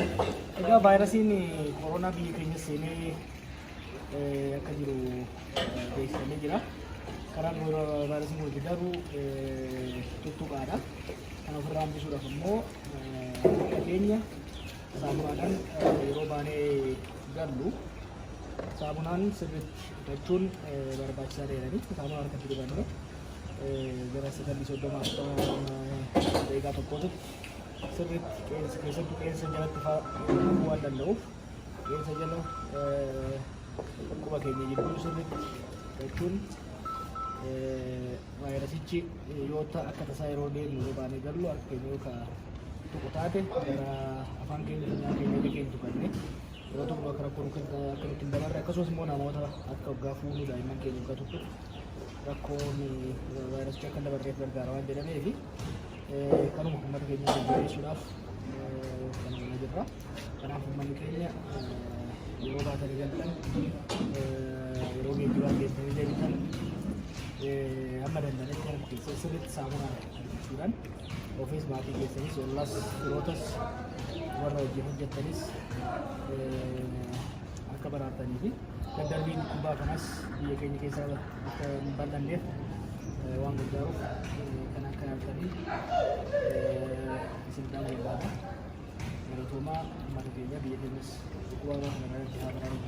Egaa vaayirasiin koronaa biyya keenya seenee akka jiru beeksifamee jira. Karaan vaayirasiin kun itti darbu tuttuqaadha. Kana ofirraa hambisuudhaaf immoo harka keenya saamunaadhaan yeroo baanee gallu saamunaan sirriitti dhiqachuun barbaachisaa ta'edha. Saamunaa harkatti dibannee gara sekondii 30 daqiiqaa tokkootti sirriitti qeensa keessattuu qeensa jalatti fa'aa waan danda'uuf qeensa jala quba keenya jidduu sirriitti dhiqachuun vaayirasichi yoo akka tasaa yeroo deemnu yeroo baanee gallu harka keenya yoo ka tuqu taate gara afaan keenya funyaan keenya ija keenya tuqannee yeroo tuqnu akka rakkoon akka nutti hin dabarre, akkasumas immoo namoota akka waggaa fuunuu daa'imman keenya waggaa tuttuqu rakkoon vaayirasichi akka hin dabarreef gargaara waan jedhameef kanuma uummata keenya jajjabeessuudhaaf kan oolaa jirra. Kanaaf uummanni keenya yeroo baatanii galtan, yeroo geejjibaan deemtanii deebitan, hamma danda'anitti harka keessan sirriitti saamunaan dhiqachuudhaan ofiis, maatii keessanis, ollaas, firootas, warra wajjin hojjettanis akka baraartanii fi daddarbiin dhukkubaa kanas biyya keenya keessa akka hin bal'anneef waan gargaaruuf kan akka yaaltanii isin dhaamuu barbaada. Galatoomaa, uummata keenya, biyya keenyas dhukkuba hamaa kana irraa haa baraaru.